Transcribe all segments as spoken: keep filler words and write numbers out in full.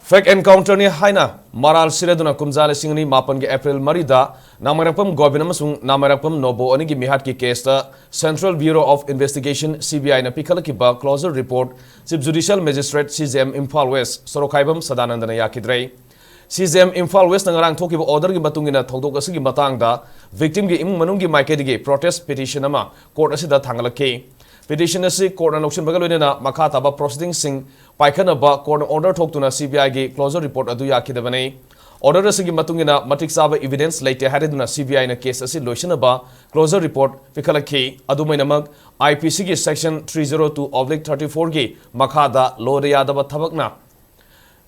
Fake encounter ꯅꯤ ꯍꯥꯏꯅ ꯃꯔꯥꯜ ꯁꯤꯔꯗꯨꯅ ꯀꯨꯝꯖꯥ ꯂꯤꯁꯤꯡ ꯑꯅꯤ ꯃꯥꯄꯟꯒꯤ April ꯃꯔꯤꯗ ꯅꯥꯃꯥꯏꯔꯛꯄꯝ ꯒꯣꯕꯤꯟ ꯑꯃꯁꯨꯡ ꯅꯥꯃꯥꯏꯔꯛꯄꯝ ꯅꯣꯕꯣ ꯑꯅꯤꯒꯤ ꯃꯤꯍꯥꯠꯀꯤ case ꯇ Central Bureau of Investigation, C B I ꯅ ꯄꯤꯈꯠꯂꯛꯈꯤꯕ closure report Chief Judicial Magistrate, C J M Imphal West ꯁꯣꯔꯣꯛꯈꯥꯏꯕꯝ ꯁꯗꯥꯅꯟꯗꯅ ꯌꯥꯈꯤꯗ꯭ꯔꯦ꯫ C J M Imphal West ꯅ ꯉꯔꯥꯡ ꯊꯣꯛꯈꯤꯕ order ꯒꯤ ꯃꯇꯨꯡ ꯏꯟꯅ ꯊꯧꯗꯣꯛ ꯑꯁꯤꯒꯤ ꯃꯇꯥꯡꯗ victim ꯒꯤ ꯏꯃꯨꯡ ꯃꯅꯨꯡꯒꯤ ꯃꯥꯏꯀꯩꯗꯒꯤ protest petition ꯑꯃ court ꯑꯁꯤꯗ ꯊꯥꯡꯒꯠꯂꯛꯈꯤ꯫ Petition ꯑꯁꯤ court ꯅ ꯂꯧꯁꯤꯟꯕꯒ ꯂꯣꯏꯅꯅ ꯃꯈꯥ ꯇꯥꯕ proceedings ꯁꯤꯡ ꯄꯥꯏꯈꯠꯅꯕ court ꯅ order ꯊꯣꯛꯇꯨꯅ C B I ꯒꯤ closure report ꯑꯗꯨ ꯌꯥꯈꯤꯗꯕꯅꯤ꯫ Order ꯑꯁꯤꯒꯤ ꯃꯇꯨꯡ ꯏꯟꯅ ꯃꯇꯤꯛ ꯆꯥꯕ evidence ꯂꯩꯇꯦ ꯍꯥꯏꯔꯗꯨꯅ C B I ꯅ case ꯑꯁꯤ ꯂꯣꯏꯁꯤꯟꯅꯕ closure report ꯄꯤꯈꯠꯂꯛꯈꯤ꯫ ꯑꯗꯨꯃꯥꯏꯅꯃꯛ, I P C ꯒꯤ section three zero two oblique thirty four ꯒꯤ ꯃꯈꯥꯗ ꯂꯣꯏꯗ ꯌꯥꯗꯕ ꯊꯕꯛꯅ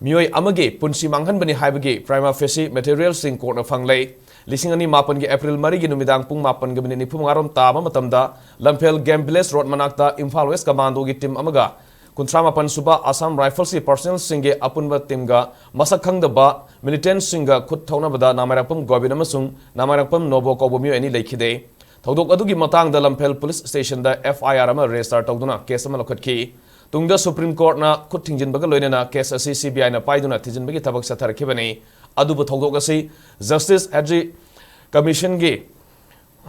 ꯃꯤꯑꯣꯏ ꯑꯃꯒꯤ ꯄꯨꯟꯁꯤ ꯃꯥꯡꯍꯟꯕꯅꯤ ꯍꯥꯏꯕꯒꯤ prima facie material ꯁꯤꯡ court ꯅ ꯐꯪꯂꯦ꯫ ꯂꯤꯁꯤꯡ ꯑꯅꯤ ꯃꯥꯄꯟꯒꯤ April ꯃꯔꯤꯒꯤ ꯅꯨꯃꯤꯗꯥꯡ ꯄꯨꯡ ꯃꯥꯄꯟꯒ minute ꯅꯤꯐꯨ ꯃꯉꯥ ꯔꯣꯝ ꯇꯥꯕ ꯃꯇꯝꯗ ꯂꯝꯐꯦꯜ Game Village Road ꯃꯅꯥꯛꯇ Imphal West Commando ꯒꯤ team ꯑꯃꯒ ꯀꯨꯟꯊ꯭ꯔꯥ ꯃꯥꯄꯟ ꯁꯨꯕ Assam Rifles ꯀꯤ personnel ꯁꯤꯡꯒꯤ ꯑꯄꯨꯟꯕ team ꯒ ꯃꯁꯛ ꯈꯪꯗꯕ militant ꯁꯤꯡꯒ ꯈꯨꯠ ꯊꯧꯅꯕꯗ ꯅꯥꯃꯥꯏꯔꯛꯄꯝ ꯒꯣꯕꯤꯟ ꯑꯃꯁꯨꯡ ꯅꯥꯃꯥꯏꯔꯛꯄꯝ ꯅꯣꯕꯣ ꯀꯧꯕ ꯃꯤꯑꯣꯏ ꯑꯅꯤ ꯂꯩꯈꯤꯗꯦ꯫ ꯊꯧꯗꯣꯛ ꯑꯗꯨꯒꯤ ꯃꯇꯥꯡꯗ ꯂꯝꯐꯦꯜ police station the F I R ꯑꯃ register ꯇꯧꯗꯨꯅ case ꯑꯃ ꯂꯧꯈꯠꯈꯤ꯫ ꯇꯨꯡꯗ Supreme Court ꯅ ꯈꯨꯠ ꯊꯤꯡꯖꯤꯟꯕꯒ ꯂꯣꯏꯅꯅ case ꯑꯁꯤ C B I ꯅ ꯄꯥꯏꯗꯨꯅ ꯊꯤꯖꯤꯟꯕꯒꯤ ꯊꯕꯛ ꯆꯠꯊꯔꯛꯈꯤꯕꯅꯤ꯫ ꯑꯗꯨꯕꯨ ꯊꯧꯗꯣꯛ ꯑꯁꯤ Justice Hedry Commission ꯒꯤ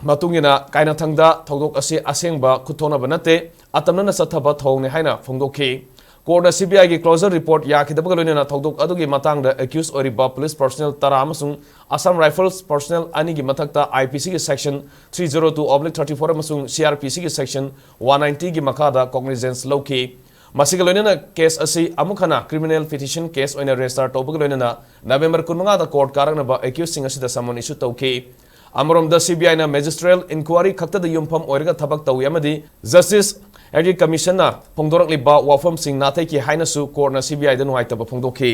ꯃꯇꯨꯡ ꯏꯟꯅ ꯀꯥꯏꯅꯊꯪꯗ ꯊꯧꯗꯣꯛ ꯑꯁꯤ ꯑꯁꯦꯡꯕ ꯈꯨꯠꯊꯣꯛꯅꯕ ꯅꯠꯇꯦ, ꯑꯇꯝꯅꯅ ꯆꯠꯊꯕ ꯊꯧꯑꯣꯡꯅꯤ ꯍꯥꯏꯅ ꯐꯣꯡꯗꯣꯛꯈꯤ꯫ Court ꯅ C B I ꯒꯤ closure report ꯌꯥꯈꯤꯗꯕꯒ ꯂꯣꯏꯅꯅ ꯊꯧꯗꯣꯛ ꯑꯗꯨꯒꯤ ꯃꯇꯥꯡꯗ accused ꯑꯣꯏꯔꯤꯕ police personnel ꯇꯔꯥ ꯑꯃꯁꯨꯡ Assam Rifles personnel ꯑꯅꯤꯒꯤ ꯃꯊꯛꯇ I P C ꯒꯤ section three zero two oblique thirty four ꯑꯃꯁꯨꯡ C R P C ꯒꯤ section one ninety ꯒꯤ ꯃꯈꯥꯗ cognizance ꯂꯧꯈꯤ꯫ ꯃꯁꯤꯒ ꯂꯣꯏꯅꯅ case ꯑꯁꯤ ꯑꯃꯨꯛ ꯍꯟꯅ criminal petition case ꯑꯣꯏꯅ register ꯇꯧꯕꯒ ꯂꯣꯏꯅꯅ November ꯀꯨꯟꯃꯉꯥꯗ court ꯀꯥꯔꯛꯅꯕ accused ꯁꯤꯡ ꯑꯁꯤꯗ summon issue ꯇꯧꯈꯤ꯫ ꯑꯃꯔꯣꯝꯗ C B I ꯅ magisterial inquiry ꯈꯛꯇꯗ ꯌꯨꯝꯐꯝ ꯑꯣꯏꯔꯒ ꯊꯕꯛ ꯇꯧꯏ ꯑꯃꯗꯤ Justice Hedry Commission ꯅ ꯐꯣꯡꯗꯣꯔꯛꯂꯤꯕ ꯋꯥꯐꯝꯁꯤꯡ ꯅꯥꯊꯩꯈꯤ ꯍꯥꯏꯅꯁꯨ court ꯅ C B I ꯗ ꯅꯨꯡꯉꯥꯏꯇꯕ ꯐꯣꯡꯗꯣꯛꯈꯤ꯫